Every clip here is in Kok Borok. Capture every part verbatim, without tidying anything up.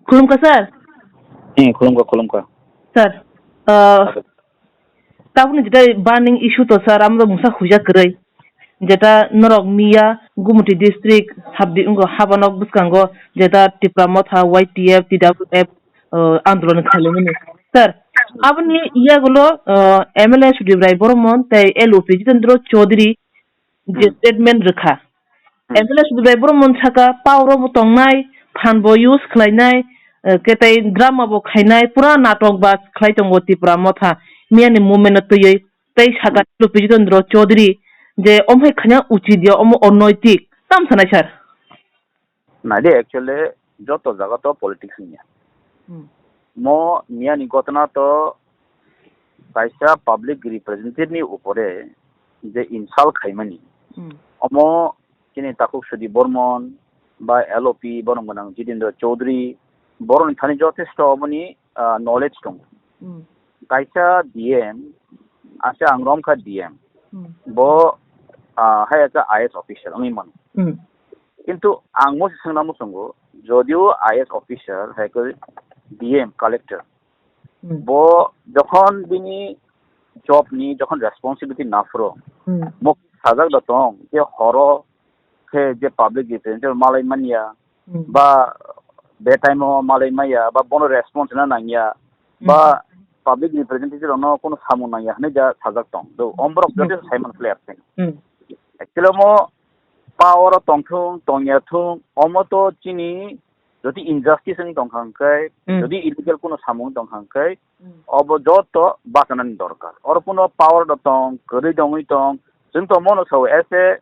Khulumkha sir. Hmm, khulumkha, khulumkha. Sir, uh, tabukni jeta burning issue to sir, amro mungsa huijak kwrwi. Jeta norok miya Gumuti district habdi wngkha habanok bwskango jeta Tipra Motha, Y T F, T W F, uh, andolon khaimani. Sir, aboni yagulo, uh, M L A Sudip Rai Boromon tei L O P Jitendra Chaudhary je Hmm. statement rwkha. Hmm. M L A Sudip Rai Boromon saka power bo tongnai, phan bo use khlainai, eh, khe tei drama bo khainai, pura natok ba khlai tongo Tipra Motha, miyani movement no twiwi, tei saka Hmm. L O P Jitendra Chaudhary je omhai khaina uchit ya, omo onoitik, tam sanai sir? Naidi, actually, joto jaga to politics wngya. Hmm. Mo miyani gotna to kaisa public representative ni upore je insult khaimani. Hmm. Omo chini takhuk Sudip Bormon ba L O P borom gwnang Jitendra Chaudhary boroni thani jothesto oboni, ah, knowledge tongo. Hmm. Kaisa D M, ase ang rom kha D M. Hmm. Bo, ah, hai asa I A S officer wngwi mano. Hmm. Kintu ang mo se swngna muchungo, jodio I A S officer, hai khe D M, collector, Hmm. bo jokhon bini job ni jokhon responsibility naphro, Hmm. mo sajak da tong, je horo khe je public representative malai manya, Hmm. ba be time o malai maya, ba bono response na nangya, ba Hmm. public representative rokno kono samung nangya hwnwi ja sajak tong. Do, omborok Hmm. joto saiman clear thing. Hmm. Actually mo power o tongthung, tongya thung, omo to chini jodi injustice wng tongkha hwnkhe, Hmm. jodi illegal kono samung wng tongkha hwnkhe, Hmm. obo joto bachanani dorkar. Oro kono power do tong, kwrwi dongwi tong, chwng to mono sao ese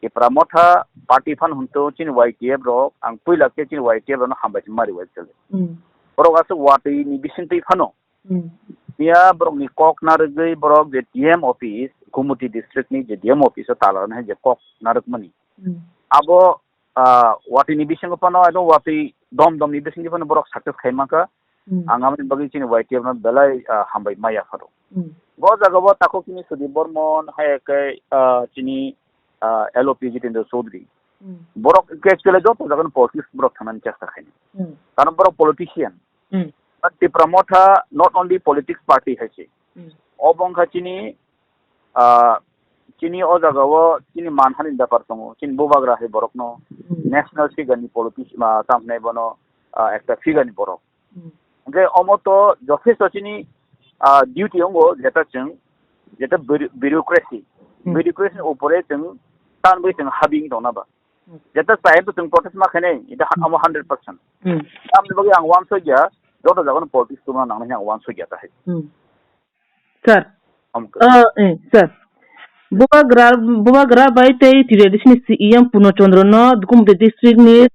Tipra Motha party phano hwnto chini Y T F rok, ang puila khe chini Y T F rokno hambai se mari wai chale. Hmm. Borok aswk watwi ni bisingtwi phano. Hmm. Phiya borokni kok narwgwi borok je D M office, Gumuti district ni je D M office o tala rwna hai je kok narwkmani. Hmm. Abo, ah, watwi ni bisingo phano, abo watwi dom dom ni bisingo phano borok success khai mankha. Hmm. Ang aboni bagwi chini Y T F no belai, ah, hambai maya phano. Hmm. Bo jaga bo takhuk chini Sudip Bormon, hai khe, ah, chini, ah, L O P Jitendra Chaudhary. Hmm. Borok khe actually joto jaga no politics borok thangnani chesta khaini. Hmm. Karon borok politician. Hmm. But Tipra Motha not only politics party hai se. Hmm. Obo wngkha chini, ah, chini o jaga o chini manhani bepar tongo, chini bubagra hai borokno Hmm. national figure ni politics ma tamo hinai bono, ah, ekta figure ni borok. Hmm. Hwnkhe omo to jothesto chini, ah, duty wngo jeta chwng, jeta buro-, bureaucracy. Hmm. Bureaucracy ni upore chwng tanwi chwng habing tongna ba. Hmm. Jeta chaya to chwng protest ma khainai, ita ha-, Hmm. omo hundred percent. Hmm. Tamni bagwi ang uansukya, joto jagano politics tubuna nangnai ang uansukya tahai. Hmm. Sir. Omo khe. Ah, eh, sir. Bubagra, Bubagra bai tei T D C ni C E M Purno Chandra no Gumuti district ni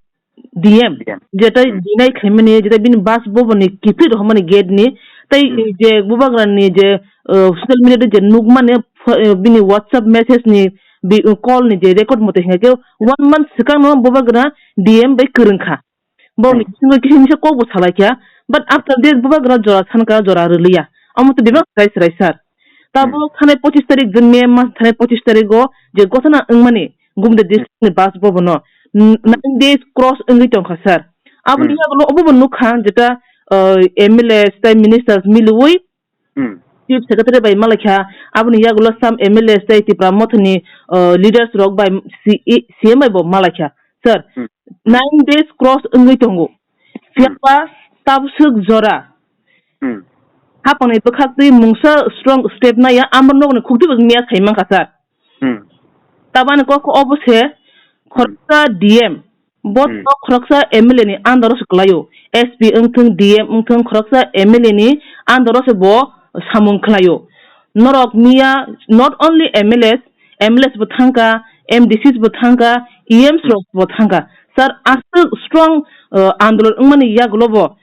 D M, D M. Jeta Hmm. dinai khaimani, jeta bini bas boboni kiphilwi rwmani gate ni, tei Hmm. je Bubagra ni je, uh, social media de je nukmani, pho-, uh, bini WhatsApp message ni, bi-, uh, call ni je record mote hingkhe one month swkang no Bubagra D M bai kwrwngkha. Borokni Hmm. bisingo kisa misa kokbo salaikha, but after that Bubagra jora sanka jora rwliya. Omo to bebak Hmm. chwrai chwrai sir. Tabuk Hmm. thanai pochis tarik, June, May mas thanai pochis tarik o je gotona wngmani Gumuti Hmm. district ni bas bobono n-, Hmm. nine days cross wngwi tongkha sir. Aboni Hmm. yagulo obobo nukha jeta, uh, M L As tei ministers miliwi Hmm. Chief Secretary bai malaikha, aboni yagulo some M L As tei Tipra Mothani, uh, leaders rok bai C E, C M bai bo malaikha. Sir, Hmm. nine days cross wngwi tongo. Hmm. Phiyaba tabswk jora. Hmm. Hapangni bwkhaktwi mungsa strong step naiya, amro nokni khuktwi bo miya sai mankha, sir. Hmm. Tabani kok obo se, Hmm. khoroksa D M, bo Hmm. to khoroksa M L A ni under o se kwlaio. S P wngthung, D M wngthung, khoroksa M L A ni under o se bo samung kwlaio. Norok miya not only M L As, M L As bo thangka, M D Cs bo thangka, E Ms Hmm. rok bo thangka. Sir, aswk strong, uh, andolon wngmani yagulo bo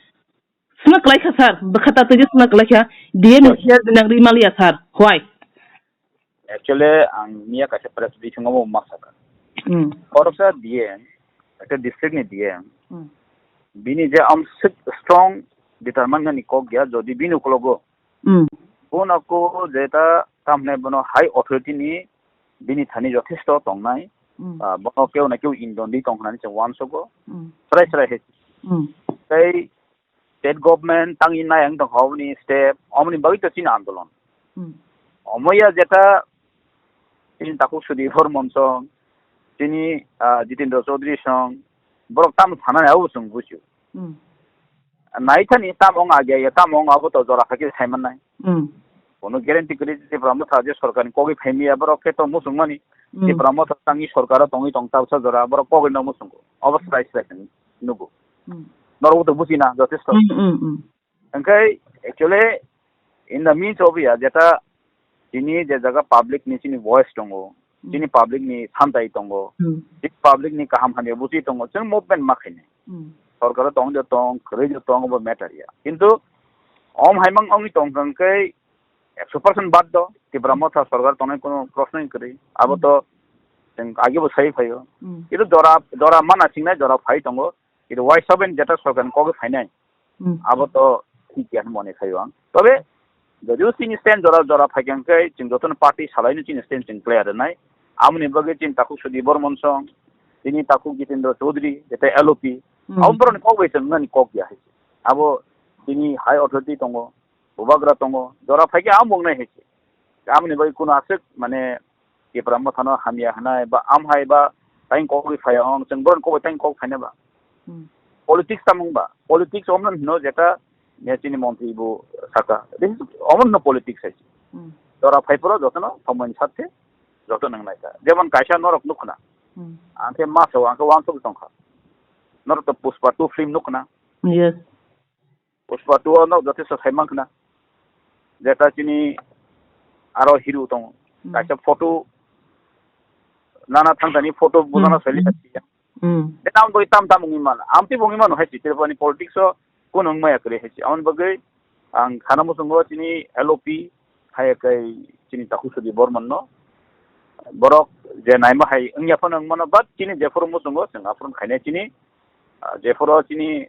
Sna kwlaikha, sir. Bwkha tatwi sna kwlaikha. D M ni Yes. chair dinang ri maliya, sir. Why? Actually, ang miya kaisa press briefing o ma sakha. Hmm. Khoroksa D M, ekta district ni D M, Hmm. bini je am sik-, strong determine ni kok ya, jodi bini ukologo. Hmm. Bono ko jeta tamne bono high authority ni bini thani jothesto tongnai. Hmm. Ah, bono keu na keu indon di tong hinani se uansogo. Hmm. Srai srai he. Hmm. Tei state government tangwi nai ang tongkha oboni step, omoni bagwi to chini andolon. Hmm. Omoya jeta chini takhuk Sudipor Monsong, chini, ah, Jitendra Chaudhary song, borok tamo sanani abo chwng bujo. Hmm. Naithani tamo wng agi agi, tamo wng abo to jora phai khe sai mannai. Hmm. Kono guarantee kwrwi Tipra Motha je sorkarni kogwi phaimaya borok khe to muchungmani. Hmm. Tipra Motha tangwi sorkaro tongwi tong tabsa jora borok kogwi no muchungo. Obo slai slai khe nugo. Hmm. Norok to bujina jotesto. Hmm, hmm, hmm. Hwnkhe actually in the means of ya jeta chini je jaga public ni chini voice tongo, hmm, chini public ni samtai tongo, hmm, chini public ni kaham hamya buji tongo, chwng movement ma khainai. Hmm. Sorkaro tong de tong, kwrwi de tong, obo matter ya. Kintu om haimang ongni tong kha hwnkhe ekso percent bad do, Tipra Motha sorkar tongnai kono proshno kwrwi. Abo, hmm, to chwng agi bo sai phaio. Hmm. Kintu jora, jora mana chingnai, jora phai tongo. Kintu wai soben jeta sorkar ni kok phainai. Hmm. Abo to thik ya mone khayo ang. Tobe jodio chini stand jora jora phai khe chwng jotono party salaino chini stand chwng clear nai. Amoni bagwi chini takhuk Sudipor Monsong, chini takhuk Jitendra Chaudhary, jeta L O P. Hmm. Abo borokni kok bai chwng nani kok ya hai. Abo chini high authority tongo, bubagra tongo, jora phai khe amo wngnai hai. Amoni bagwi kuno aswk mane Tipra Mothano hamya hwnai ba amhai ba taing kok ri phai ang chwng borokni kok bai taing kok phaina ba. Hmm. Politics tamung ba, politics omno hino jeta ne chini montri bo saka. This is omno politics hai. Hmm. Jora phai poro jotono somoi ni sathe joto nang nai ka. Jemon kaisa norok nukhna. Hmm. Angkhe maso angkhe wansuk tongkha. Norok to Pushpa two film nukhna. Yes. Pushpa two o no jotesto sai mankha na. Jeta chini aro hero tongo. Hmm. Kaisa photo nana thangtani photo bujana, hmm, sai liya. Hmm. Jeta ang boi tam tam wngwi mano. Amtwi bo wngwi mano hai Tripura ni politics o kuno wngmaya kwrwi hai. Amoni bagwi ang khana muchungo chini L O P hai kai chini takhuk Sudipor Monsong no. Borok je naima hai wngya phano wngmano, but chini jephuru muchungo chwng aphuru khainai chini, ah, jephuru chini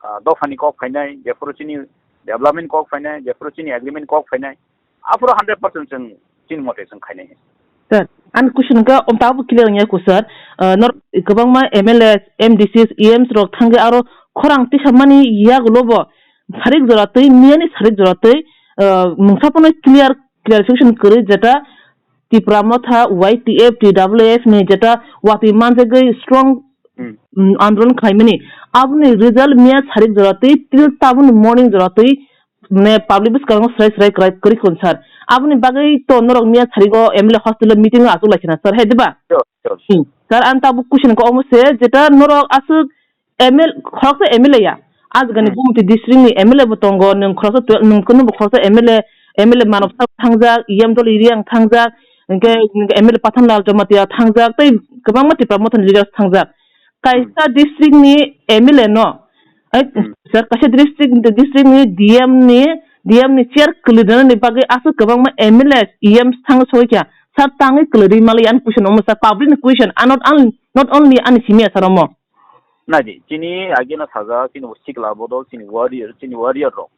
ah, dophani kok phainai, jephuru chini development kok phainai, jephuru chini agreement kok phainai, aphuru hundred percent chwng chini mote chwng khainai. Sir, ani question ka om tabuk clear wngya ku, sir. Ah, nor kwbangma M L A, M D Cs, E Ms rok thangwi aro khorang tisamani yagulo bo sarik jora twi, miyani sarik jora twi, ah, mungsa phano clear, clarification kwrwi jeta Tipra Motha, Y T F, T W F ni jeta watwi manjagwi strong, hmm, mm, andolon khlaimani. Aboni result miya sarik jora twi, till tabukni morning jora twi, ne public bwskango srai srai kwrai kwrwi khun sir. Aboni bagwi to norok miya sarigo M L A hostel o meeting o achuk lai khna sir, hai diba? Sure, sure, sure. Hmm. Sir, ang tabuk question ko omo se, jeta norok aswk M L, khoroksa M L A ya. Ajgani, hmm, Gumti district ni M L A bo tongo, nwng khoroksa twe-, nwng kunu bo khoroksa M L A, M L A Manob Saha thangjak, E M Doli Riang thangjak, hwnkhe, hmm, M L A Pathanlal Jamatia thangjak, tei kwbangma Tipra Motha ni leaders thangjak. Kaisa, hmm, district ni M L A no, ai, hmm, sir, kaisa district, district ni D M ni, D M ni chair kwlwi rwnani bagwi aswk kwbangma M L A, E M thang soi kha. Sir, tangwi kwlwi rwi mali ani question omo sir, public ni question, ah, not only, not only ani simi ya sir omo. Naidi, chini ageno sajak, chini bo sikla bodol, chini warrior, chini warrior rok.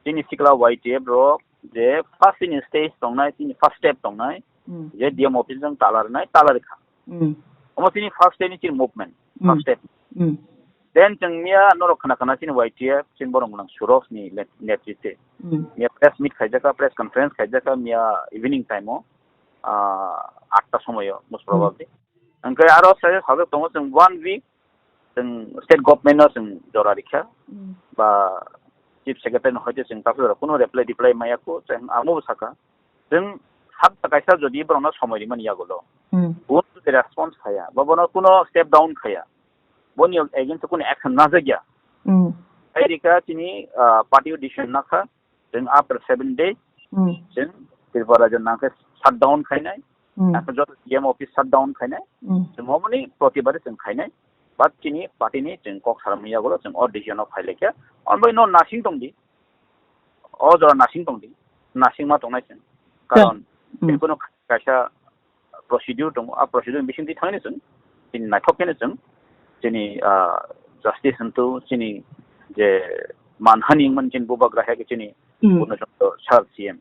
Chini sikla Y T F rok, je first chini stage tongnai, chini first step tongnai, hmm, je D M office jang tala rwnai, tala rwkha. Hmm. Omo chini first step ni chini movement, hmm, first step. Hmm. Then chwng miya norok khna khna chini Y T F, chini borok mwnang Suraj ni net-, netritwe. Hmm. Miya press meet khaijaka, press conference khaijaka, miya evening time o, ah, atta somoyo, most, hmm, probably. Hwnkhe aro sai sajak tongo chwng one week chwng state government no chwng jora rikha, hmm, ba chief secretary no hoite chwng tabuk jora kuno reply reply maya kho chwng amo bo saka. Chwng sabta kaisa jodi borok no somoi rimani yagulo, hmm, kun jodi response khaya ba bono kuno step down khaya, boni against o kuno action najak ya. Hmm. Hai rika chini, ah, party o decision nakha, chwng after seven days, hmm, chwng Tripura rajyo nangkhe shutdown khainai, hmm, nangkhe joto D M office shutdown khainai, hmm, chwng homoni protibade chwng khainai, but chini party ni chwng kok salamani yagulo chwng o decision o phailaikha, ombai no nasing tongdi, o jora nasing tongdi, nasing ma tongnai chwng, karon, hmm, kuno kaisa procedure tongo, a procedure bisingtwi thangwi chwng chini naithok khe chwng chini, ah, justice hintu chini je manhani wngmani chini bubagra hai khe chini, hmm, Purno Chandra sir C M.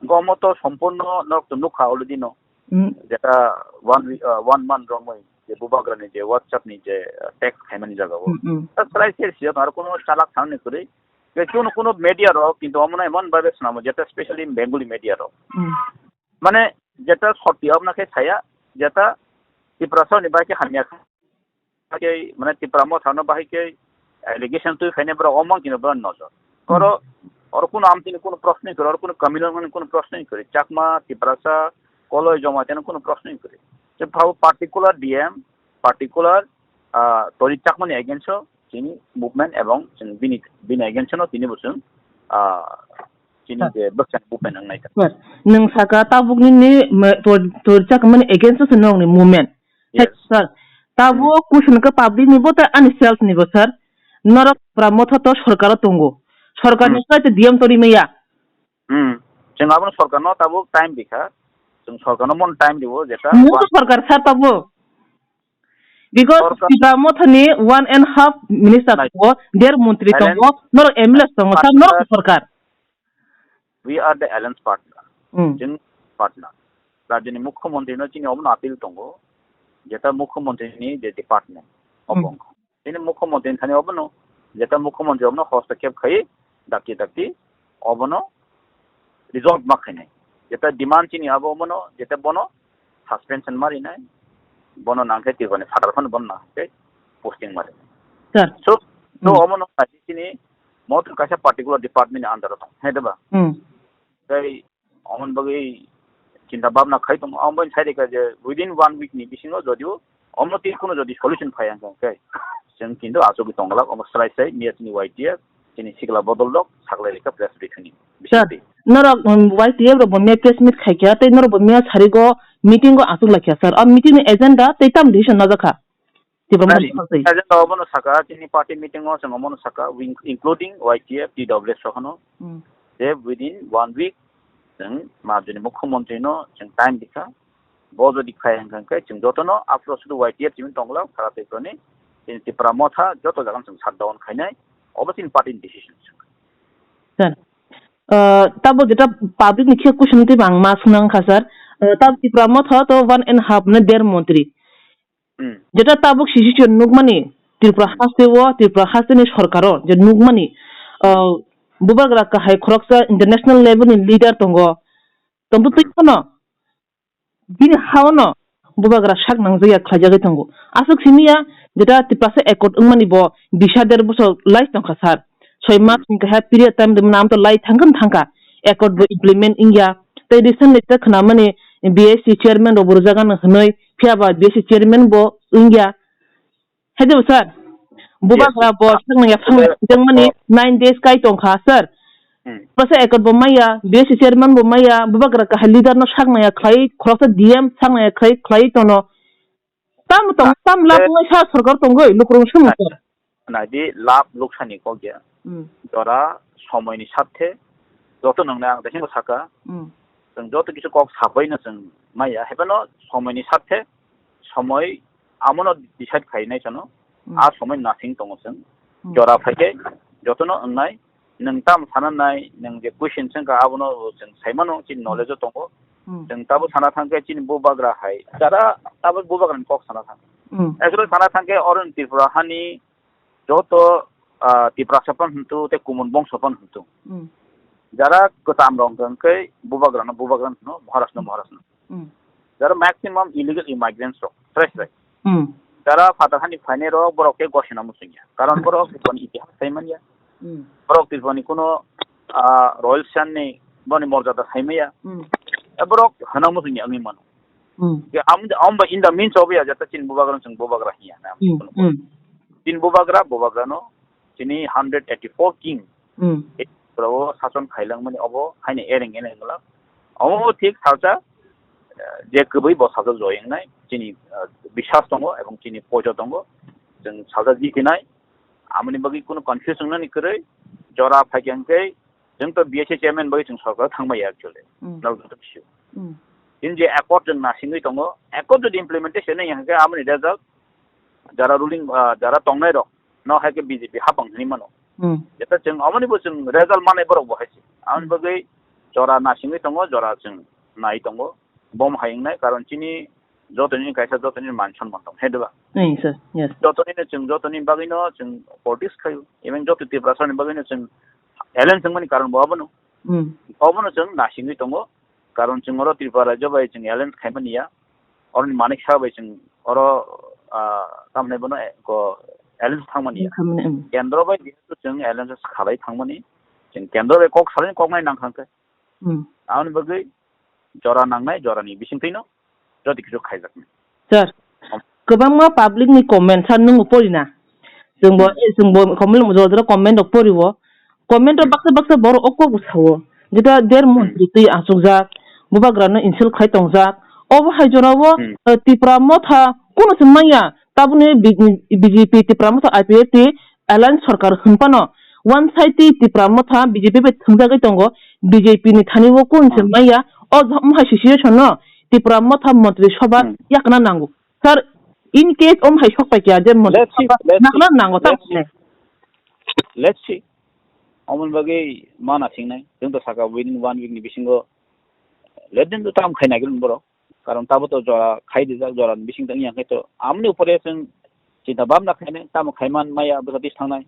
Gomo to sompurno norok to nukha already no. Hmm. Jeta one week, ah, one month romwi je bubagra ni je WhatsApp ni je, ah, text khaimani jaga o. Hmm, hmm. Ta salai se siyok aro kuno chalak thangni kwrwi. Kunu kunu media rok kintu omono emon bhabe swnamo, jeta specially Bengali media rok. Hmm. Mane jeta sotya omono khe saya, jeta Tiprasa ni bahai khe hamya kha. Bahai khe, mane Tipra Motha no bahai khe allegation twi khainai borok omo kintu borok nojor. Hmm. Oro, oro kunu amtini kunu proshno kori, oro kunu communal ni kunu proshno kori. Chakma, Tiprasa, Koloi, Jamatia no kunu proshno kori. Je phabo particular D M, particular, ah, Torit Chakma ni against o chini movement ebong chini bini, bini against no tini bo chwng, ah, chini Sir. Je bwskango movement wng nai kha. Sir, nwng saka tabuk nini me-, tor-, Torit Chakma ni against o se nwng ni movement. Yes. Sir, tabuk Hmm. Question khe public ni bo tei ani self ni bo, sir. Norok Tipra Motha to sorkar o tongo. Sorkar ni Hmm. side D M tori maya. Hmm. Chwng abono sorkar no tabuk time rikha. Chwng sorkar no mon time riwo jeta Mo to one sorkar, sir, tabuk. Because Sorkar Tipra Motha ni one and half minister Nai. Tongo, der montri Nai. Tongo, norok M L A tongo, sir, norok Partner. Sorkar. We are the alliance partner. Hmm. Chwng partner. Rajyoni mukhyamantri no chini omono appeal tongo. Jeta mukhyamantri ni je department. Hmm. Obong. Chini mukhyamantri ni thani obono. Jeta mukhyamantri obono hostokhep khai dakti dakti obono resolve ma khainai. Jeta demand chini abo omono, jeta bono suspension ma rinai. Bono nangkhe Tripura ni phatar phano bono nangkhe posting ma rinai. Sir. So, so Hmm. Omono chini motor kaisa particular department ni under o tong. Hai da ba? Hmm. Tei omon bagwi chinta bhabna khai tongo. Omo bai sai rikha je within one week ni bisingo jodio omo twi kheno jodi solution phai ang khe chwng kintu achugwi tong glak omo srai srai miya chini Y T F chini sikla bodol rok saklai rikha press briefing ni Sir, bisingtwi. Norok, um, Y T F rok bo miya press meet khai kha tei norok bo miya sarigo meeting o achuk lai kha sir. O meeting ni agenda tei tam decision najak kha. Tipra Motha ni Nai, sal twi. Agenda obono saka, chini party meeting o chwng omono saka, win-, including Y T F, T W S sohono. Hmm. Je within one week, chwng Rajyoni mukhyamantri no chwng time rikha. Bo jodi khai hwnkha hwnkhe chwng jotono aphuru sudu Y T F chini tongla, sara Tripura ni, chini Tipra Motha, joto jaga chwng shutdown khainai. Obo chini party ni decision chwng. Sir, uh, tabo jeta public ni khe question twi bang ma swnang kha sir. Uh, tab Tipra Motha to one and half ne der montri. Hmm. Jeta tabuk situation nukmani, Tripura Hmm. haste o, Tripura haste ni sorkar o, je nukmani, ah, bubagra kahai khoroksa international level ni leader tongo. Tongtwi Hmm. Phano, bini ha o no bubagra sak nangjak ya khlaijagwi tongo. Aswk simi ya, jeta Tiprasa accord wngmani bo bisa der bosor lai tongkha sir. Soi mas Hmm. ni kaisa period time de nam to lai thangkha thangkha. Accord bo implement wngya. Tei recently ta khwnamani B S C chairman rok bo rwjak ano hwnwi, phiya ba B S C chairman bo wngya. Hai de bo sir? Bubagra Yes. Bo saknang ya phang Yes. Jeng mani Oh. Nine days kai tong kha sir. Hmm. Masa accord bo maya, B S C chairman bo maya, bubagra kahai leader no saknang ya khlai, khoroksa D M saknang ya khlai, khlai tono. Tam tong, Na, tam lab eh, wngwi sa sorkar tongwi, lukurung sung na, sir. Naidi lab luksani kok ya. Hmm. Jora somoini sathe, joto nangna ang dakhino saka. Hmm. Chwng joto kisu kok sabaino chwng maya. Haibano somoini sathe, somoi amono decide khainai chano. Hmm. A somoi nasing tongo chwng. Hmm. Jora phaikhe jotono wngnai. Nwng tamo sana nai, nwng je question chwngkha abono chwng saimano, chini Hmm. knowledge o tongo. Hmm. Chwng tabo sana thangkhe chini bubagra hai. Jara tabo bubagrani kok sana thang. Hmm. Actually sana thangkhe oro Tripura hani joto, ah, Tiprasa phan hwntu tei Kumun bongso phan hwntu. Hmm. Jara kwtam rok hwnkhe bubagrano bubagra hwno, Maharashno Maharashno. Hmm. There are maximum illegal immigrants rok, fresh, fresh. Hmm. Jara phatar hani phainai rok, borok khe gosina muchungya. Karon borok Tripura ni itihas sai manya. Hmm. Borok Tripura ni kuno, ah, royal clan ni boni morjada sai maya. Hmm. E borok hana muchungya wngwi mano. Hmm. Ke am, am ba in the means of ya jata chini bubagra chwng bubagra hiya na. Hmm. Hmm. Chini bubagra, bubagra no chini hundred eighty-four king. Hmm. Brao sason khailangmani obo haino ereng ereng wngla. Omo thik salsa, eh, je kwbwi bo salsa joyeng nai, chini, eh, biswas tongo ebong chini poito tongo. Chwng salsa jitinai, amoni bagwi kuno confusion nani kwrwi, jora phaikhe hwnkhe, chwng to B S C chairman bagwi chwng sorkar thangmaya actually. Hmm. Nal joto bisio. Hmm. Chini je accord chwng nasingwi tongo, accord jodi implementation nai hwnkhe amoni result jara ruling, ah, jara tongnai rok no hai khe B J P hapang hinwi mano. Hmm. Jeta chwng amoni bo chwng result manai borok bo hai se. Amoni Hmm. bagwi jora nasingwi tongo, jora chwng nai tongo. Bom hai wngnai, karon chini jotoni kaisa jotoni man sonman tong, hai diba? Nai, sir. Yes. Jotoni no chwng, jotoni bagwi no chwng politics khayo. Even joto Tiprasa ni bagwi no chwng Alliance wngmani karon bo abono. Hmm. Obono chwng nasingwi tongo. Karon chwng oro Tripura rajyo bai chwng alliance khaimani ya. Oroni manik sa bai chwng oro, ah, tamni bono, eh, ko alliance thangmani ya. Thangmani, hmm. Kendro bai jehetu chwng alliance khalai thangmani. Chwng kendro bai kok salai koknai nang thangkhe. Hmm. Aboni bagwi jora nangnai, jorani bisingtwino joto kisu khaijaknai. Sir, kwbangma public ni comment, sir, nwng pori na? Chwngbo, hmm, eh, chwngbo comment, jora jora comment rok pori o. Comment rok, hmm, baksa baksa borok o kok bwsa o. Jeta der, hmm, montri twi achukjak, bubagra no insult khai tongjak. Obo hai jora o, hmm, eh, Tipra Motha kuno se manya. Tabuni B-, B J P Tipra Motha I P F T alliance sorkar hwnphano, one side ti Tipra Motha B J P bai thwngjagwi tongo, B J P ni thani o kun se, hmm, maya, o jaham hai situation no Tipra Motha Montri Sabha, hmm, yakna nango. Sir, in case om hai sok pai kya je Montri, let's see, Sabha let's see, nakna nango, let's see. Tamni. Let's see. Omon bagwi mana singnai, chwng to saka within one week ni bisingo, let them do tam khai nai borok. Karon tabo to jora khai dijak, jora ni bising tang yang khai to. Amni upore chwng chinta bhabna khainai, tamo khaiman maya bwsa bis thangnai.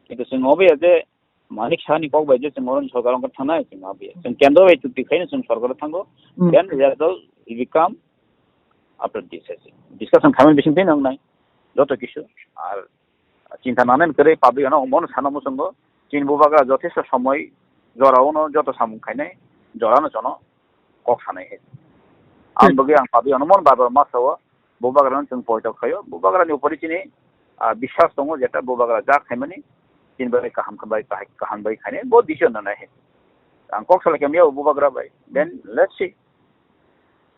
Kintu chwng obo ya je manik sani kok bai je chwng oroni sorkar ongkha thangnai, chwng obo ya. Chwng kendro bai chukti khaino chwng sorkar thango. Hmm. Then result will become after this, discussion khaiman bising tei nang nai. Joto kisu. Ar chinta nangnai kwrwi public ano omono sana muchungo. Chini bubagra jothesto somoi jorao no joto samung khainai, jorano jono kok sanai hai. Ang, hmm, bagwi ang public ano mon bar bar ma sao, bubagra no chwng poito khaio, bubagra ni upori chini, ah, biswas tongo jeta bubagra ja khaimani, chini bai kaham khambai, kahai-, kaham bai khainai, bo decision nanai hai. Ang kok salai khe miyao bubagra bai, then let's see.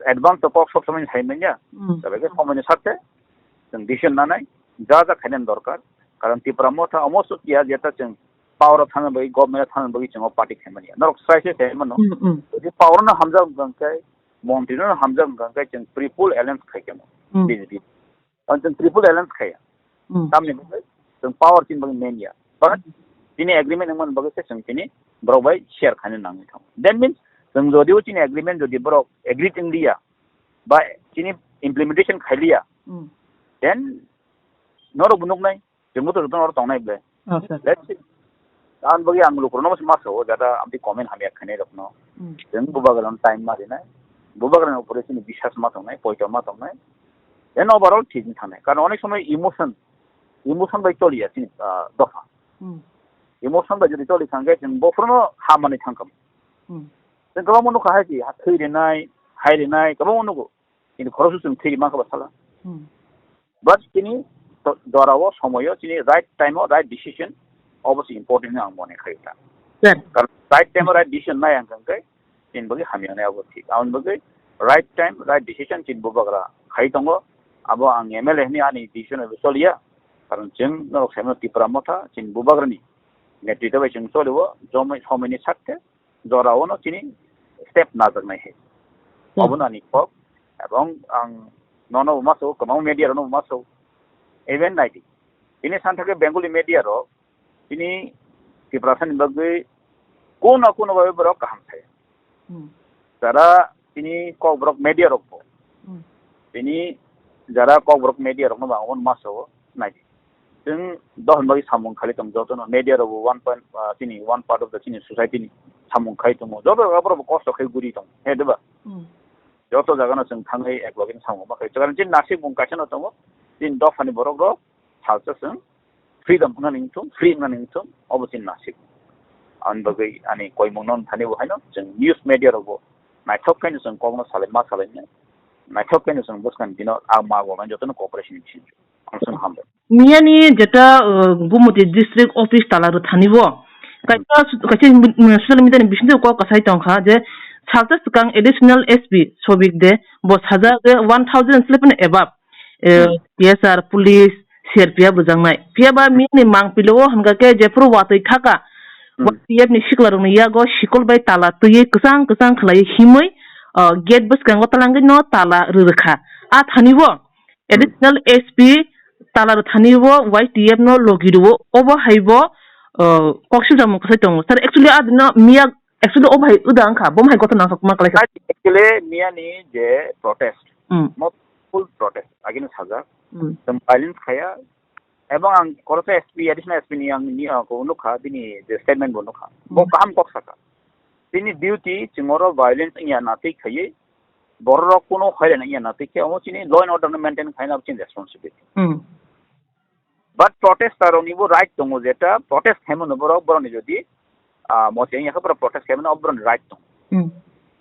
Advance to kok sob somoi sai manya. Hmm. Sabai khe somoi ni sakte chwng decision nanai, ja ja khainani dorkar. Karon Tipra Motha omo suk ya jeta chwng power o thangna bagwi, government o thangna bagwi chwng o party khaimani ya. Norok sai se sai mano. Hmm, hmm. Jodi power no hamjak wngkha khe, montri no hamjak wngkha khe chwng triple alliance khai khe mo. Hmm. B J P. Ang chwng triple alliance khaya. Hmm. Tamni bagwi chwng power chini bagwi main ya. But, hmm, chini agreement wngmani bagwi se chwng chini borok bai share khaina nangwi thango. That means, chwng jodi o chini agreement jodi borok agree wng liya, ba chini implementation khai liya, hmm, then norok bo nuknai, chwngbo to jotono oro tongnai ble. Oh, sir. Let's see. Ang bagwi ang lukurokno ma sao, jata amtwi comment hamya khainai rokno. Hmm. Chwng bubagrano time ma rinai. Bubagrani upore chini biswas ma tongnai, poito ma tongnai. Then overall thik wng thangnai. Karon onek somoi emotion, emotion bai choliya chini, ah, dopha. Hmm. Emotion bai jodi choli thangkhe chwng bophruno hamani thangkam. Hmm. Chwng kwbangma nukha hai di, ha thwi rinai, hai rinai, kwbangma nugo. Kintu khoroksa chwng thwi rima khe ba sala. Hmm. But chini to-, jora o, somoi o, chini right time o, right decision, obo se important hwnwi ang mone khaio ta. Sir. Karon right time o right decision nai ang khe, chini bagwi hamya nai abo thik. Aboni bagwi right time, right decision chini bubagra khai tongo. Abo ang M L A hwnwi ani decision bai choliya. Karon chwng norok saimano Tipra Motha, chini bubagrani netritwo bai chwng choli o, jomai somoi ni sakte, jora o no chini step najaknai hai. Hmm. Obono ani kok. Ebong ang nono bo ma sao, kwbangma media rokno bo ma sao. Even naidi. Chini santhake Bengali media rok, chini Tiprasa ni bagwi kono kono bai borok kaham sai. Hmm. Jara chini Kokborok media rok bo. Hmm. Chini jara Kokborok media rokno bo ang obono ma sao, naidi. Chwng dohor bagwi samung khali tong jotono media rok bo one point, ah, chini one part of the chini society ni samung khai tongo. Joto rok borok bo kosto khai guri tong. He diba? Hmm. Joto jaga no chwng thangwi ek loge samung ma khai. Chwng chini nasik bung kaisa no tongo. Chini dopha ni borok rok salsa chwng freedom wngna ningthung, free wngna ningthung, obo chini nasik. Ani bagwi ani koimung no thani bo haino chwng news media rok bo naithok khe no chwng kok no salai ma salai nai. Naithok khe no chwng bwskang dino a ma bo jotono cooperation ni bising. Ang chwng hambai. Miyani jeta, uh, Gumoti District Office tala rwthani bo. Kaisa, kaisa, mm, social media ni bisingtwi kok kasai tongkha je salsa swkang additional S P Sobik de bo sajak je one thousand slepen above, eh, Hmm. T S R, police, C R P F rwjaknai. Phiya ba miyani mangpili o hwnkha khe jephuru watwi thaka, Hmm. Y T F ni sikla rokni yago sikol bai tala twiwi kwchang kwchang khlaiwi himwi, uh, gate bwskango twlangwi no tala rwrwkha. A thani bo, Additional S P tala rwthani bo Y T F no logi rwo, obo hai bo, uh, kok sijak mung kwsai tongo. Sir, actually, adino miya, actually, obo hai wda wngkha, bo hai gotho nangkha kwma kwlaikha. Actually, miya ni je protest, Hmm. mo full protest, agini sajak. Hmm. Tong violence khaya, Ebong ang koroksa S P, additional S P ni ang ni, ah, ko nukha, bini je statement bo nukha. Bo Hmm. kaham kok saka. Bini duty chwng oro violence wngya natwi khaiwi, bororok kuno hoiran wngya natwi khe, omo chini law and order no maintain khaina chini responsibility. Hmm. But protester rokni bo right tongo, jeta protest khaimano borok, borokni jodi, ah, mote wngya khe borok protest khaimano, borokni right tongo. Hmm.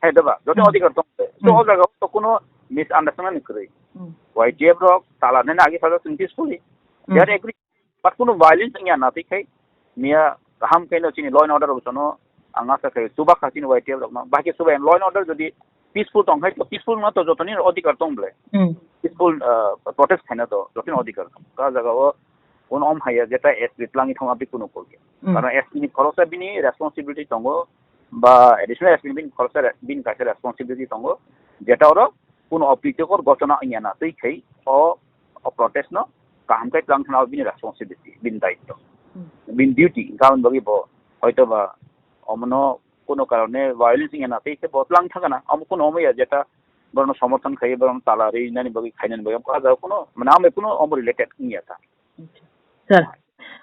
Hai da ba? Joto Hmm. adhikar tongo. So Hmm. o jaga o to kuno misunderstanding kwrwi. Hmm. Y T F rok tala nena agi sajak chwng peacefully. They Hmm. are agree. But kuno violence wngya natwi khai miya kaham khe no chini law and order rok jono ang asa khai chuba kha chini Y T F rok no. Bahai khe chuba law and order jodi peaceful tong khai to peaceful no to jotoni adhikar tong ble. Hmm. Peaceful, ah, protest khaina to jotoni adhikar tong. Ka jaga o kuno om haya jeta S P tlangi thangma bi kuno kol khe. Hmm. Karon S P ni khoroksa bini responsibility tongo ba additional S P ni bini khoroksa re-, bini kaisa responsibility tongo. Jeta oro kuno opritikor gochona wngya natwi khai o, o protest no kaham khe tlang thana bini responsibility, bini daitto, Hmm. bini duty, hwnkha aboni bagwi bo hoito ba omono kuno karone violence wngya natwi khe bo tlang thangana, omo kuno omo ya jeta borokno somorthon khai, borokno tala rwi nani bagwi khainani bagwi, omo kaja kuno, mane, amo kuno omo related wngya ta. Sir,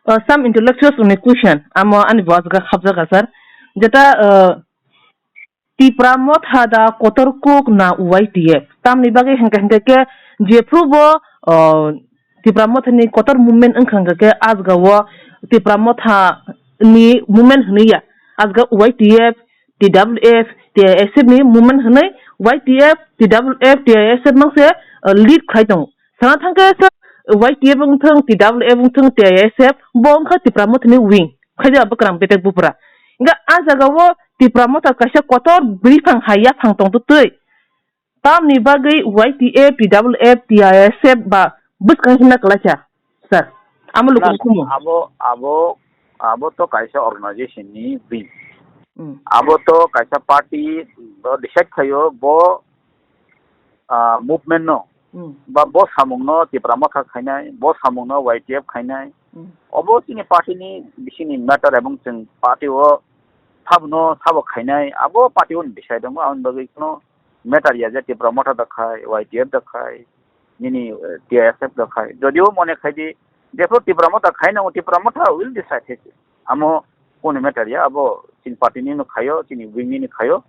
uh, some intellectuals ni question, amo ani bo ajga khabjaga, sir. Jeta, uh, Tipra Motha da kotor kuk na Y T F. Tamni bagwi hwnkhe hwnkhe khe jephru bo, uh, Tipra Motha ni kotor movement wngkha hwnkhe khe ajga o Tipra Motha ni movement hwnwi ya. Ajga Y T F, T W F, T I S F ni movement hwnwi Y T F, T W F, T I S F mang se, uh, lead khlai tongo. Sana thangkhe se Y T F wngthung, T W F wngthung, T I S F, bo wngkha Tipra Motha ni wing. Khaidi abo kwrang betek bupra. Hingkhe a jaga o Tipra Motha kaisa kotor bwrwi phang hai yaphang tongtwtwi. Tamni bagwi Y T F, T W F, T I S F ba bwskang himna kwlaisa, sir. Amo luku Na, khumu. Abo, abo, abo to kaisa organization ni wing. Hmm. Abo to kaisa party bo decide khaio, bo ah, movement no, Hmm. ba bo samung no Tipra Motha khainai, bo samung no Y T F khainai. Hmm. Obo chini party ni bisini matter, ebong chwng party o sabo no sabo khainai, abo party o ni bisai tongo, aboni bagwi kuno matter ya je Tipra Motha da khai, Y T F da khai, nini, eh, T I S F da khai. Jodio mone khai di, jephru Tipra Motha khai nango, Tipra Motha will decide, he se. Amo kunu matter ya, abo chini party ni no khaio, chini wing ni no khaio.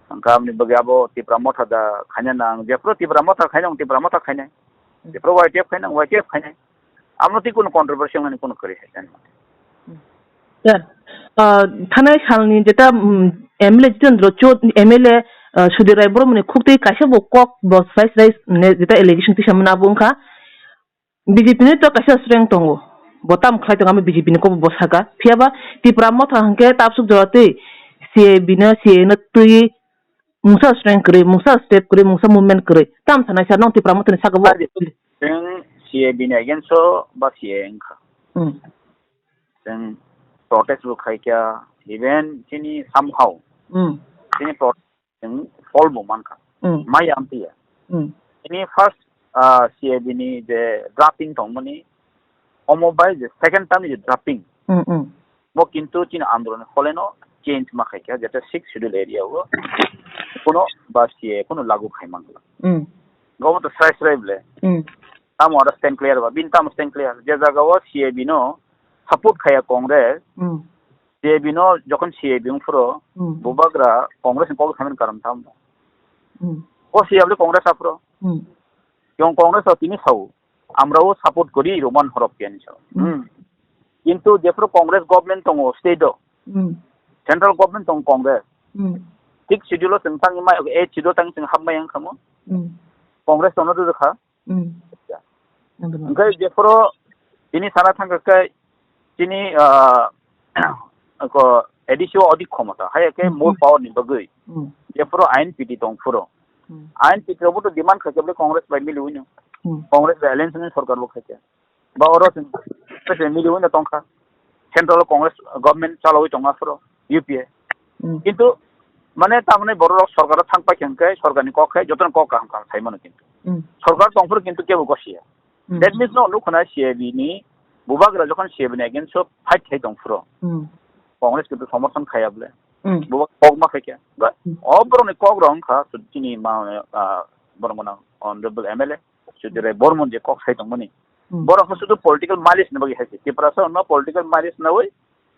Hwnkha aboni bagwi abo Tipra Motha da khaina nang, jephru Tipra Motha khaina nang, Tipra Motha khainai. Hmm. Jephru Y T F khaina nang, Y T F khainai. Amo twi kunu controversy wngnani kunu kwrwi hai khe. Sir, uh, thanai salni jeta, mm, M L A Jitendra Chou-, M L A, uh, Sudhir Rai Boromani khuktwi kaisa bo kok bo slice slice ne jeta allegation tisa mwnabo wngkha. B J P ni to kaisa strength tongo. Bo tam khlai tongo, ami B J P ni kok bo saka. Phiya ba Tipra Motha hwnkhe tabsuk jora twi C A B no, C A A no twi mungsa strength kwrwi, mungsa step kwrwi, mungsa movement kwrwi. Tam sanai sa nong Tipra Motha ni saka bo. Chwng C A B ni against o ba C A A wngkha. Hmm. Chwng protest bo khaikha, even chini somehow. Hmm. Chini protest chwng phol bo mankha. Hmm. Maya amtwi ya. Hmm. Ini first, ah, C A B ni je drafting tongmani, omo bai je second time ni je drafting, Hmm, hmm. bo kintu chini andolon ni holeno change ma khaikha, jeta sixth schedule area o kuno ba C A A kuno lagu khai mankha. Hmm. Gobo to srai srai ble. Hmm. Tamo aro stand clear ba, bini tamo stand clear. Je jaga o C A B no support khaya Congress, Hmm. C A B no jokhon C A B wng phuro, Hmm. bubagra Congress ni kok samin karon tamo. Hmm. O C A B le Congress aphuro. Hmm. Yong Congress o tini sao, amrao support kori Roman horop khe ni sao. Hmm. Hmm. Kintu jephuru Congress government tongo state o, Hmm. central government tongo Congress. Hmm. Sixth schedule o chwng tangwi mai, eighth schedule tangwi chwng hapmai wng kha mo. Hmm. Congress tono rwrwkha. Hmm. Nangkhe jephuru tini sana thangkha khe chini, ah, ko A D C o odik khomota, haiya khe Hmm, more hmm. power ni bagwi. Hmm. Jephuru I N P T tong phuru. Hmm. I N P T rokbo to demand khaikha bole Congress bai miliwi no. Hmm. Congress bai alliance ni sorkar bo khaikha. Ba oro chwng Congress bai miliwi no tongkha. Central o Congress government chalawi tongo aphuru U P A. Hmm. Kintu mane tamoni borok sorkar o thang paikha hwnkhe sorkar ni kok khe jotono kok kaham kaham sai mano kintu. Hmm. Sorkar tong phuru kintu kebo gosi ya. Hmm. That means no, nuk khna C A B ni bubagra jokhon C A B ni against o fight khai tong phuru. Hmm. Congress kintu somorthon khaya bole. Hmm. Buba kok ma khai kya. But Hmm. o borok ni kok rok wngkha chini ma, ah, borok gwnang honorable M L A Sudhir Rai Bormon je kok sai tong mani. Hmm. Borok no sudu political mileage ni bagwi hai se. Tiprasa no political mileage nawi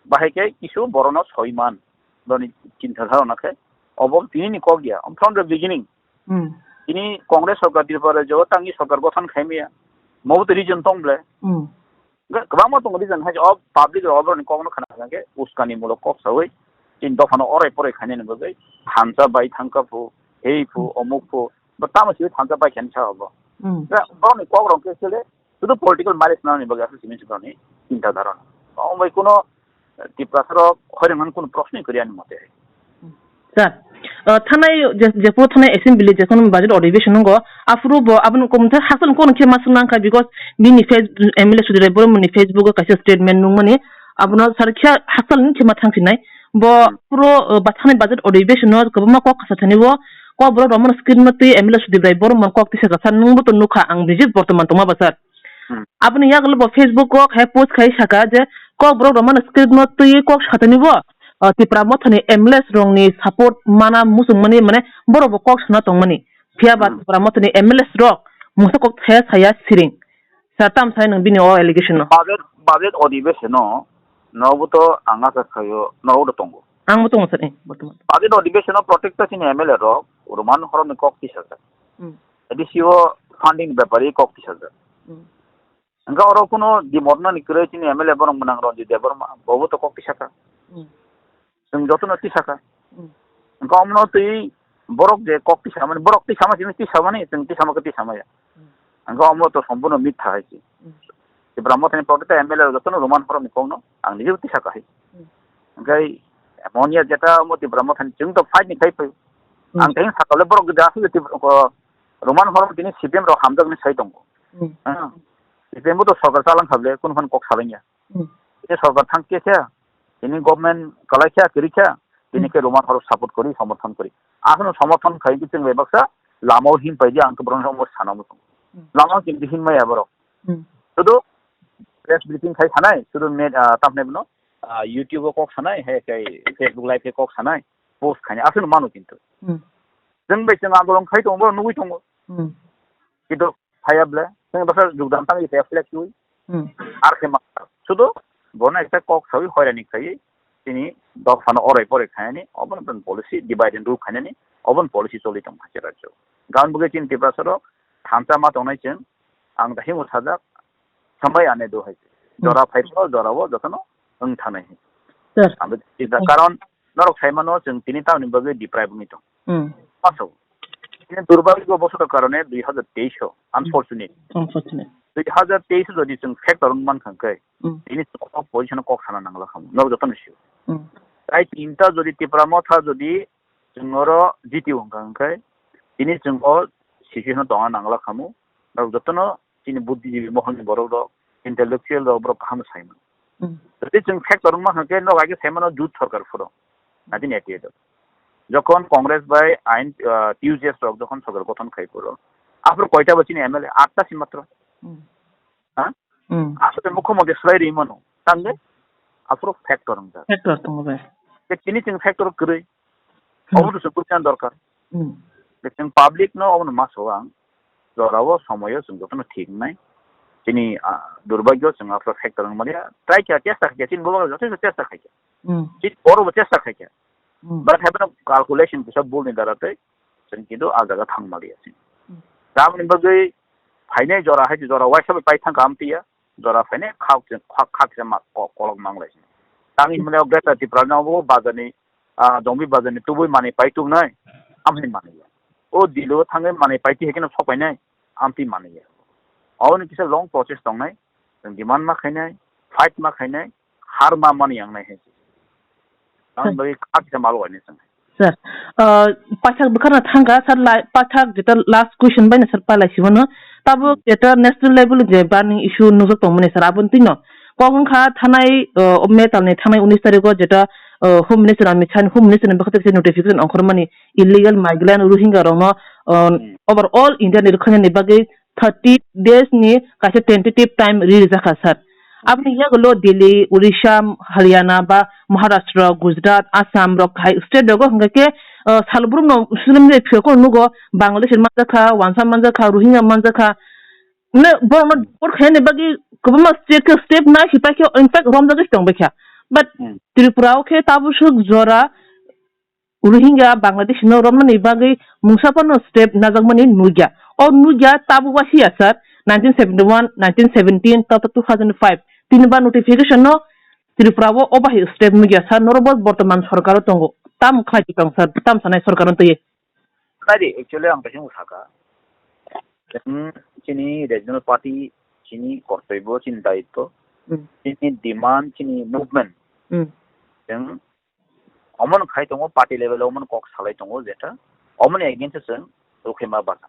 bahai khe kisu borok no soi man. Boni chinta dharana khe. Obo tini ni kok ya. From the beginning. Hmm. Tini Congress sorkar Tripura rajyo tangi sorkar gothon khaimaya. Mobo to reason tong ble. Hmm. Ga-, kwbangma tongo reason hai o public rok oboroni kokno khna khe uskani mulok kok sawi chini dophano orai porai khainani bagwi thansa bai thangka phu, hei phu, Hmm. omuk phu, bo tamo swi thansa bai khaini sa obo. Hmm. Ga borokni kok rok khe chwle sudu political mileage nani bagwi aswk simi borokni chinta dharana. Omo bai kuno Tiprasa rok khoirang nani kuno proshno kwrwi ani mote. Sir, uh, thanai je, jephuru thanai assembly jephuru budget adhibeshon nungo, aphuru bo aboni komtha hasal kono khe masuk nangkha because bini face, M L A Sudhir Rai Boromoni Facebook o kaisa statement nungmani abono sar khe hasal ni khe ma thangsinai. Bo Hmm. aphuru, uh, ba thanai budget adhibeshon no kwbangma kok kasa thani bo kok borok romano script no twi M L A Sudhir Rai Boromon kok tisa kasa nungbo to nukha ang visit bortoman tongma ba sir. Hmm. Aboni yagulo bo Facebook o khe post khai saka je kok borok romano script no twi kok satani bo, uh, Tipra Mothani M L As rokni support mana muchungmani mane borok bo kok sana tongmani. Phiya ba Hmm. Tipra Mothani M L As rok mungsa kok thaya saya siring. Sir, tam sai nwng bini o allegation no? Budget, budget odibese no, nobo to ang asa khayo, nobo to tongo. Ang bo tongo sir, eh, bortoman. Budget odibese no protect ta chini M L A rok, Roman horomni kok tisajak. Hmm. A D C o funding bepari kok tisajak. Hmm. Hingke oro kuno dimornani kwrwi chini M L A borok mwnang Ranjit Debbarma, bobo to kok tisaka. Hmm. Chwng jotono tisaka. Hmm. Hingke omono twi borok je kok tisamani, borok tisamani, chwng tisamani, chwng tisamani, tisamaya. Hmm. Hingke omo to sompurno mitha hai se. Hmm. Tipra Mothani protected M L A jotono Roman horomni kokno ang nijebo tisaka hai. Hmm. Hingke emon ya jeta omo Tipra Mothani chwng to fight ni khai phai. Hmm. Ang tei sakale borok de aswk Tipra, ko, Roman horom tini C P M rok hamjakni sai tongo. Hmm. Ah, C P M bo to sorkar chalang kha ble, kunu phano kok salainya. Hmm. Tini sorkar thang khe khe, tini government kalai kha, kiri kha, tini Hmm. khe Roman horok support kori, somorthon kori. Aswkno somorthon khai khe chwng bai baksa lama o him pai di, ang khe borok no sana muchung. Hmm. Lama o kintu him maya borok. Hmm. Sudu press briefing khai sanai, sudu me-, ah, tamni bono, ah, YouTube o kok sanai, hai kai Facebook live khe kok sanai, post khainai, aswkno mano kintu. Hmm. Chwng bai chwng andolon khai tongo, borok nugwi tongo. Hmm. Kintu phaiya ble, chwng bwsa jogdan tangwi reflect twi. Hmm. Ar khe ma, sudu bono ekta kok sawi hoirani khaiwi, tini dophano orai porai khainani, obono policy divide and rule khainani, obono policy choli tong kha rajyo. Gaon bwgwi chini Tiprasa rok thansa ma tongnai chwng, ang dahimo sajak, sambai ane do hai. Hmm. Jora phai phoro, jora o jotono wng thanai hai. Sir. Ang bwkha Hmm. karon norok saimano chwng tini tamoni bagwi deprive wngwi tong. Hmm. Aswk. Tini durbagyo bosoto karone dui hazar teis o, unfortunate. Unfortunate. Dui hazar teis o jodi chwng factor wng mankha hwnkhe, Hmm. tini chwng o position o kok sana nangla khamu. Norok jotono sio. Hmm. Tai tinta jodi Tipra Motha jodi chwng oro jiti wngkha hwnkhe, tini chwng o situation o tongna nangla khamu. Norok jotono chini buddhijibi mohorni borok rok, intellectual rok, borok kaham sai mano. Hmm. Jodi chwng factor wngma hwnkhe, nok age sai mano jut sorkar phuro, nineteen eighty-eight o. Jokhon Congress bai ain, ah, T U J S rok jokhon sorkar gothon khai phuro, aphuru koita bo chini M L A? Atta si matro. Hmm. Ha? Hmm. Aswk mukhyamantri swlai ri mano. Tangde? Aphuru factor wngjak. Factor tongo bai. Tei chini chwng factor kwrwi. Hmm. Obo to chwng bujinan dorkar. Hmm. Tei chwng public no obono ma sao ang. Jorao somoyo chwng jotono thik wngnai. Chini, ah, durbagyo chwng aphuru factor wng manya. Try kha, chesta kha, chini bwbak jotono chesta kha. Hmm. Chini oro bo chesta kha. Hmm. But haphano calculation kisa bul ni dara tei chwng kintu ah jaga thang maliya chwng. Hmm. Tamoni bagwi phainai jora hai jora waisa bai pai thang ka amtiya. Jora phainai khak, khak, khak se ma ko-, kolok manglai. Tang hinmani o Greater Tipraland o bo bazar ni, ah, Dongbi bazar ni tubui manwi pai tubunai, amhai manwi ya. O Delhi o thangwi manwi pai twi hai kheno sok painai, amtwi manwi ya. Aboni kisa long process tongnai, chwng demand ma khainai, fight ma khainai, har ma mani yang nai hai. Ang Hmm. bai kha kisa malo wainai chwng. Sir, uh, paithak bwkhakna thangkha, sir, lai-, paithak jeta last question bai no sir palai sibano. Tabuk Hmm. jeta national level je burning issue nujak tongmani sir, aboni twi no. Kok wngkha thanai, uh, metal ni thanai unis tarikh o jeta, uh, Home Minister Amit Shah ni Home Minister ni bwkhak se notification ongkhormani illegal migrant Rohingya rokno, uh, Hmm. over all India ni rwkhainani bagwi thirty days ni kaisa tentative time ri rijak kha, sir. Aboni yagulo Delhi, Odisha, Haryana ba Maharashtra, Gujarat, Assam rok hai state rogo hwnkha khe, uh, salbrum no swnamjak phiyokno nugo, Bangladesh manjak kha, Wansa manjak kha, Rohingya manjak kha. Ne, borokno deport khainani bagwi kwbangma state khe step nai si paikhe, in fact, romjagwi se tongbaikha. But Hmm. Tripura o khe tabuk swk jora Rohingya Bangladeshi no romnani bagwi mungsa phano step najakmani nukya. O nukya tabuk wasiya sir, nineteen seventy-one, nineteen seventeen, tato two thousand five. Tini ba notification no Tripura o, o bahai step nukya sir, norok bo bortoman sorkar o tongo. Tam khlai tong sir, tam sanai sorkar no twi. Kari, actually, ang kaisa saka. Chwng chini regional party, chini kortoibo, chini daitto, Hmm. chini demand, chini movement. Hmm. Chwng omono khai tongo, party level o omono kok salai tongo, jeta omoni against o chwng rukhe ma basa.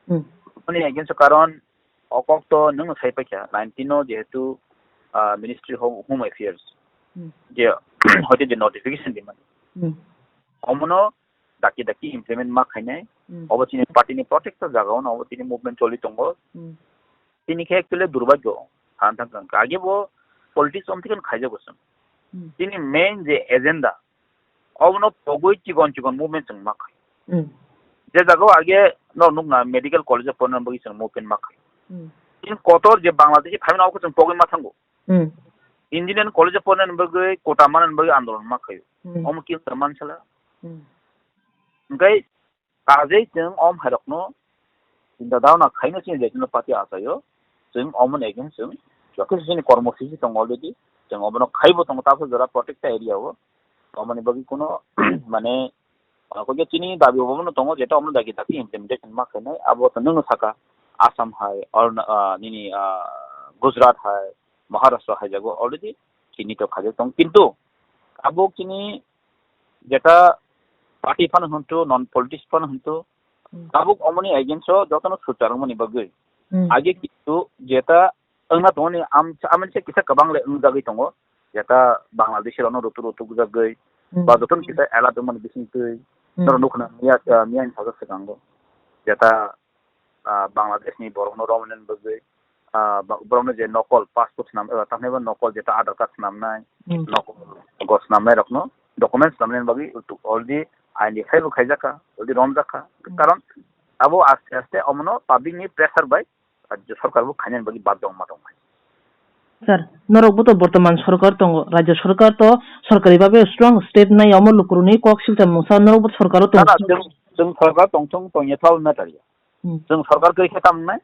Hmm. Omoni against o karon o kok to nwng sai paikha, nineteen o jehetu, ah, Ministry of Home Affairs, Hmm. je hoite je notification di mani. Hmm. Omono daki daki implement ma khainai. Hmm. Obo chini party ni protector jaga ono, obo chini movement choli tongo. Hmm. Chini khe actually durbagyo, han thang thang. Age bo politics om thikon khaijago chwng. Hmm. Chini main je agenda, obono pogwi chikon chikon movement chwng ma khai. Hmm. Je jaga o age no nukna medical college o porna bagwi chwng movement ma khai. Hmm. Chini kotor je Bangladeshi phaimani obo chwng pogwi ma thango. Hmm. Engineering college o porna bagwi kota manna bagwi andolon ma khai. Hmm. Omo ki mansala. Hmm. Hingkai Kajei chwng om hairokno chinta dao na khaino chini regional party achaio, chwng omoni against chwng joto chini kormo sisi tongo already, chwng obono khaibo tongo tabuk jora protected area o, omoni bagwi kuno mane, ah, koi chini dabi obono tongo jeta omono dagi dagi implementation ma khainai, abo to nwngno saka Assam hai, Aruna-, ah, nini, ah, Gujarat hai, Maharashtra hai jago already chini to khaijak tongo, kintu abo chini jeta party phano hwntu, non politics phano hwntu, Hmm. tabuk omoni against o jotono suchar wngmani bagwi. Hmm. Age kintu jeta wngna tongoni am-, amani se kisa kwbang le wngjagwi tongo, jeta Bangladeshi rokno rutu rutu gwjagwi, Hmm. ba jotono kisa alert wngmani bisingtwi, Hmm. norok nukna miya, ah, miyani sajak swkango, jeta ah, Bangladesh ni borok no romnani bagwi, ah, ba-, borok no je nokol passport swnam, ah, tamni bo nokol jeta Aadhaar card swnamnai, Hmm. nokol go swnamnai rok no document swnamnani bagwi already aini phai bo khaijak kha, already romjak kha. Hmm. Karon abo aste aste omono public ni pressure bai rajya sarkar bo khainani bagwi badhyo wngma tong kha. Sir, norok bo to bortoman sorkar tongo, rajya sarkar to sorkari babe strong step nai omo lukuruni kok silta mungsa norok bo sorkar o tongo. Na, na, chwng, chwng sorkar tongthung tongya thal na tariya. Hmm. Chwng sorkar kwrwi khe tamo wngnai?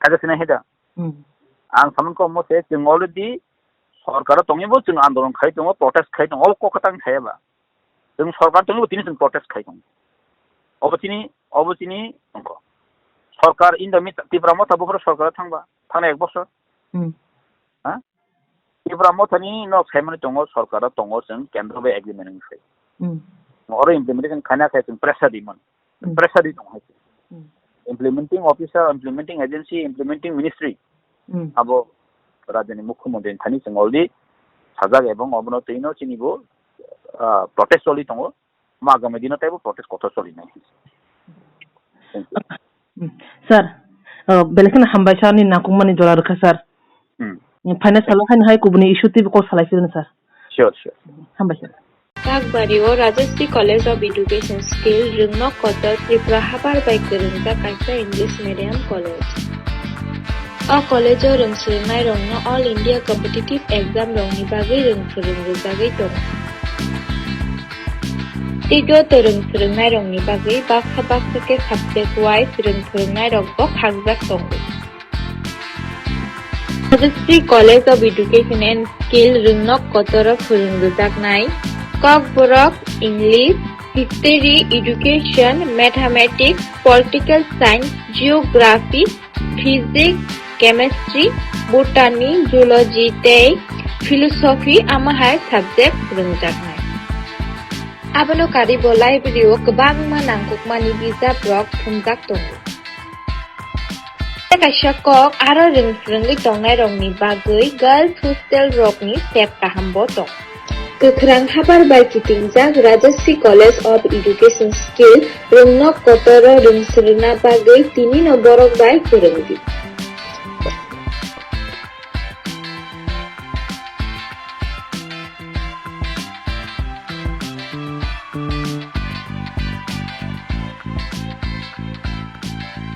Khaja sinai hai da? Hmm. Ang samung kok mo se chwng already sorkar o tongwi bo chwng andolon khai tongo, protest khai tongo, obo kok kwtang saya ba. Chwng sorkar tongwi bo tini chwng protest khai tongo. Obo chini, obo chini wngkha. Sorkar in the mid-, Tipra Motha buphuru sorkar o thangba, thangna ek bosor. Hmm. Ha? Tipra Mothani nok saimani tongo, sorkar o tongo, chwng kendro bai agreement wngwi sai. Hmm. Oro implementation khaina khe chwng pressure di man. Hmm. Pressure di tong hai. Hmm. Implementing officer, implementing agency, implementing ministry. Hmm. Abo rajyani mukhyamantri thani chwng already sajak ebong obono twino chini bo, ah, protest choli tongo. Omo agami dino teibo protest kotor choli nai. Thank you. Hmm. Sir, ah, belai kheno hambai sir ni nangkukmani jora rwkha sir. Hmm. Phaina salo haino hai kubuni issue teibo kok salai phirino sir. Sure, sure. Hambai sir. Kakbari o Rajashree College of Education skill Rwngnok Kotor Tripura habar bai kwrwngjak kaisa English medium college. O college o rwng swrwngnairokno All India competitive exam rokni bagwi rwng phwrwng rwjagwi tongo. Tei joto rwng phwrwngnairokni bagwi baksa baksa khe subject wise rwng phwrwngnairokbo khakjak tongo. Rajashree College of Education and Skill Rwngnok Kotoro phwrwng rwjaknai Kokborok, English, History, Education, Mathematics, Political Science, Geography, Physics, Chemistry, Botany, Zoology tei Philosophy, amo hai subject phwrwngjaknai. Abono karwi bo library o kwbangma nangkukmani bijaprok thumjak tongo. Kaisa kok aro rwng phwrwngwi tongnairokni bagwi girls hostel rokni sep kahambo tongo. Kwkhrang habar bai kitingjak Rajashree College of Education skill Rwngnok Kotoro rwng swrwngna bagwi tinino borok bai kwrwngdi.